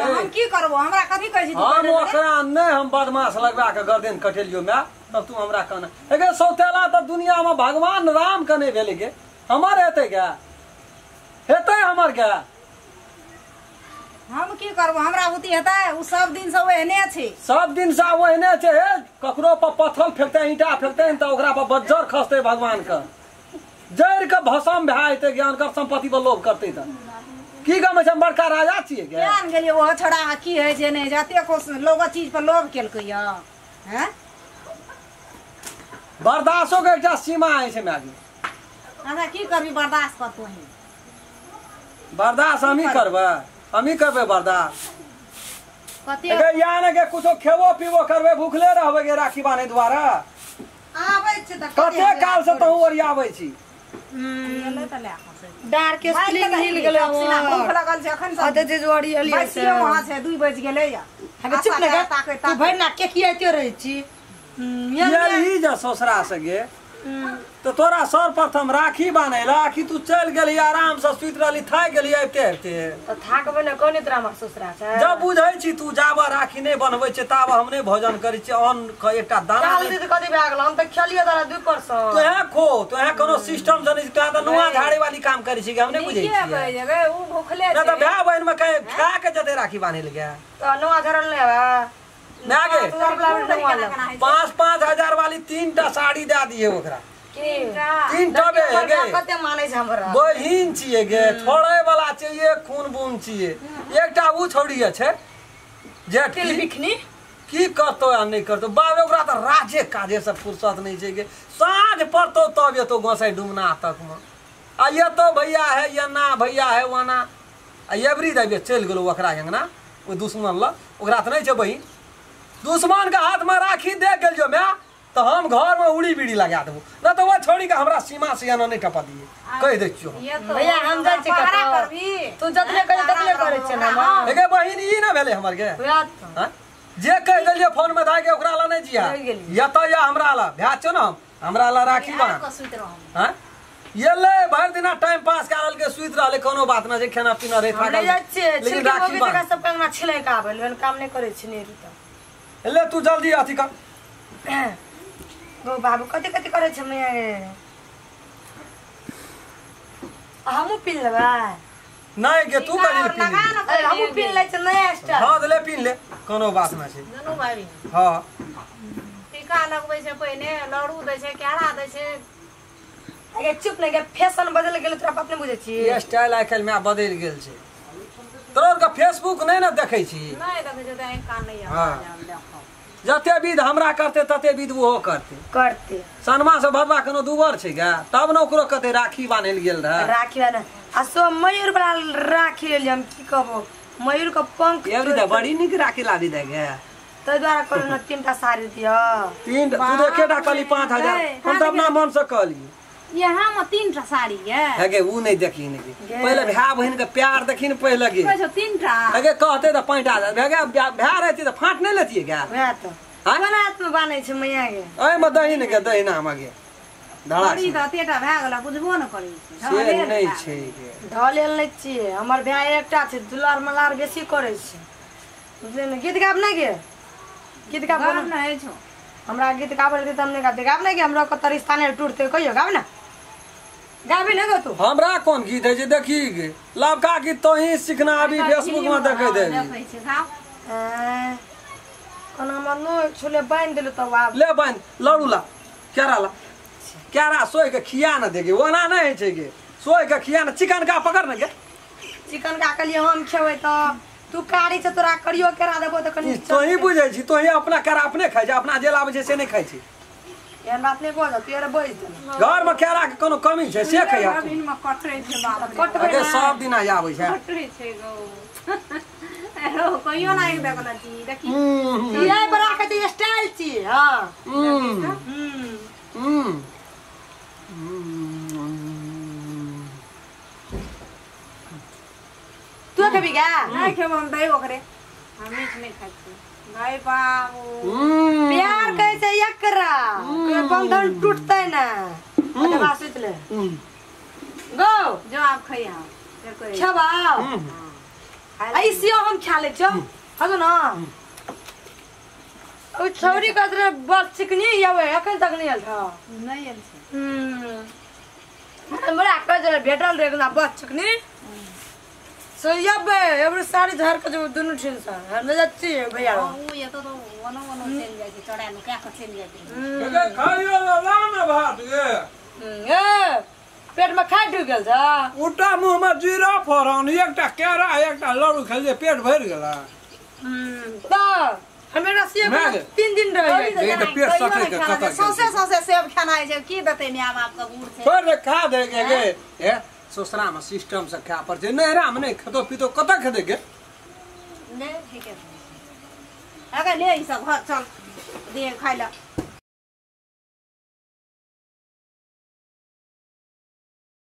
हम की करबो हमरा कथि कहै छी तू हम ओकरा नै हम बदमाश लगबा के गर्दन कटेलियो my तब तू हमरा कहना एगे सौतेला त दुनिया में भगवान राम के नै भेलै गे हमर हेतै गे हेतै हमर गे हम की करबो हमरा बुद्धि हेतै उ सब दिन से ओहने छै सब दिन से ओहने छै हे ककरो पर पत्थर फेकतै ईंटा फेकतै त ओकरा पर बज्जर खसतै भगवान के जड़ के भस्म भए जेतै ज्ञान कर संपत्ति पर लोभ करतै त की गमै छै हम बड़का राजा छियै गे ज्ञान गेलियै ओहो छोड़ा की होइ छै नहि जते को लोग चीज पर लोभ केलकै य हैं बर्दाश्तो के एकटा सीमा होइ छै माय गे अच्छा की करबी बर्दाश्त कर तोही बर्दाश्त हमही करबै हमही करबै बर्दाश्त कते गे या ने गे कुछो खेबो पीबो करबै भूखले रहबै गे राखी बान्है दुआरे आबै छै तऽ कते काल से तहूँ ओरियाबै छी एलै तऽ लए कऽ डार के स्प्रिंग हिल गेलै भूख लगल छै अखन अते जे जोड़ी एलियै से बैसियो वहाँ छै 2 बज गेलै या हगे चुप ने गे तू भरि ना के कियाइते रहै छी गेलही जे ससुरा से गे तो तोरा सर्वप्रथम राखी बान्है कि तू चलि गेलही आराम से सुति रहली थाकि गेलही आबिते आबिते तऽ थाकबै ने कोने तोरा हमर ससुरा छै जब बुझै छी तू जाबऽ राखी नहि बनबै छै ताबऽ हम नहि भोजन करै छी अन्न के एकटा दाना काल दीदी कथी भए गेल हम तऽ खेलियो तोरा दुपहर सँ तोहे खो तोहे कोनो सिस्टम से नहि तोहे तऽ नुआ झाड़े वाली काम करै छी हम नहि बुझै नीके छियै कहै छै गे उ भूखले नहि तऽ छै भाय बहिन मे कहीं खा के जते राखी बान्है लए गया तऽ नुआ झड़ल नहि हेबे ना गे तोहर बला नुआ लेबै 5-5 हजार वाली 3टा साड़ी दए दिए ओकरा की 3 टबे हमर गे बाप कते मानै छै हमरा बहिन छियै गे छोड़ै वाला छै एक खून बून छियै एकटा उ छोड़ी छै जेठ तिल बिखनी की करतौ आ नहि करतौ बाप रे ओकरा तऽ राजे काजे से फुर्सत नहि छै गे साँझ पड़तौ तब एतौ गोसाइ डुमना तक मे आ एतौ भैया है एना भैया है ओना आ एबरी दाबे चलि गेलौ ओकरा अंगना ओहि दुश्मन लग ओकरा तऽ नहि छै बहिन दुश्मन के हाथ में राखी दे गेलियो my तऽ हम घर में उड़ी बीड़ी लगा देबो नहि तऽ ओ छोड़ी के हमरा सीमा से एना नहि टपा दिए कहि दै छियौ हम। ये तो भैया, हम जाइ छी पहरा कतौ। करबी तू जतने करै ततने करै छै ने माँ एगे बहिन ई ना भेलै हमर गे वएह तऽ हाँ? जे कहि देलियै फोन में धाय के ओकरा ला नहि जिया नहि गेलियै। एतऽ या हमरा ला भए छौ ने हम हमरा ला राखी बिहार बान्ह कऽ सुति रहब हाँ? एलै भरि दिना टाइम पास कए रहल के सुति रहलै कोनो बात नहि छै खाना पीना रहै हम थाकल नहि जाइ छियै लेकिन छिलके राखी मौगी जकाँ बान्ह सब कंगना छिलै के आबै ओहन काम नहि करै छी नेहरू तऽ ले तू जल्दी अथी कर गौ बाबू कथी कथी करै छै मैया गे हमहूँ पीन लेबै नहि गे तू टीका कहीं और पी लगा ले ने अरे हमहूँ पीन लै छियै नया स्टाइल हाँ तऽ ले पीन ले कोनो बात नहि छै दुनू भाई हाँ टीका लगबै छै पहिने लड़ू दै छै केरा दै छै अगे चुप नहि गे फैशन बदलि गेलै तोरा बात नहि बुझै छी ई स्टाइल आइ काल्हि माय बदलि गेल छै तोरा आरके फेसबुक नहि ने देखै छी नहि देखै छै तऽ आँखि कान नहि हाँ। आबै देखो जते विध हमरा करते तते विध ओहो करते करते सनमा से भदवा कोनो दूबर छै गे तब ने ओकरो कते राखी बान्हल गेल रहै राखी वाला आ सो मयूर वाला राखी लेलियै हम की कहबो मयूर के पंख एवरी तऽ बड़ी नीक राखी लाबी दे गे ताहि दुआरे कहलहुँ ने 3टा साड़ी दिअ 3 तू तऽ एकेटा कहली 5000 हम तऽ अपना मन से कहलियै यहाँ में 3टा साड़ी ये हे गे उ नहि देखी ने गे गे। पहिले भाय बहिन के प्यार देखी ने पहिले गे कहै छौ 3टा हे गे कहते तऽ 5000 भए गे भाय रहती तऽ फाँट नहि लेतियै गे वएह तऽ आँय? कोन हाथ में बान्है छै मैया गे एहिमे दही ने गे दहिना मे गे धड़ा बड़ी तऽ एतेटा भए गेल बुझबो ने करै छै से ढलेल नहि भए छै गे ढलेल नहि छियै हमर भाय एकटा छै दुलार मलार बेसी करै छै बुझलियै ने गीत गाब नहि गे गीत गाब गेल। गर्व नहि छौ हमरा गीत गाबै लए तऽ हम नहि गाबै गाब नहि गे हमरा कतऽ रिश्ता नहि टूटतै कहियो गाब ने गाबी ने गो तू हमरा कोन गीत है जे देखी गे लवका गीत तो ही सीखना अभी फेसबुक में देखे दे देखै छै गाब आँय, कोना हमर नो छोले बान्हि देलु तब आब ले बान्हि लड़ू ला केरा ला केरा सोहि के खिया न देगे ओना नहि होइ छै गे सोहि के खिया न चिकन का पकड़ न गे चिकन का कहलियै हम खेबै तऽ तू कारी छै तोरा करियो केरा देबो तऽ कनि तोही बुझै छी तोही अपना केरा अपने खाइ छै अपना जे लाबै छै से नहि खाइ छै एहन बात नहि बजऽ तू यार बजि देना घर में केरा के कोनो कमी छै से खइहा तू। में कटै छै बाप रे कटबै अगे सब दिन आबै छै कटै छै गौ एरो कहियो ना एक देखल छी देखी इएह बड़ा के छै स्टाइल छी हां तू खेबी गा नहीं खेबो हम दही ओकरे हम मीठ नहीं खाइ छी भाई बाबू प्यार कैसे एकरा कोई बंधन टूटतै ना अच्छा बात सुन ले गो जो आप खइहा खेबाओ आ ई सेव हम खा लै छियौ हजो न ओ छौरी कहत रहे बड़ चिकनी आबै एखन तक नहि आयल छौ नहि आयल छै हमरा कहत रहे भेटल रहे एकना बड़ चिकनी सो यबे एबरो साड़ी झाड़ के जो दुनू ठिन सँ हम जाচ্ছি भैया ओ एतो तो ओनो ओनो चलि जाइ छै चढ़ा नुका के चलि जाइ छै गे खाइयो ला ने भात गे ए पेट में खाइ ढुकि गेल छ उटा मुँह में जीरा फोरन एकटा केरा एकटा लड्डू खेलियै पेट भरि गेलै तऽ हमरा सेब 3 दिन रहे पेट सटै के कतऽ सौंसे सौंसे सेब खेनाइ छै की देतै my बाप के बूढ़ छै छोड़ दे खा दे गे गे ए ससुरा में सिस्टम से खा पर छै नैहरा में नहीं खेतो पीतो कतऽ खेतै गे ले ठीके अगर ले ई सब घर चल दे खाइ ले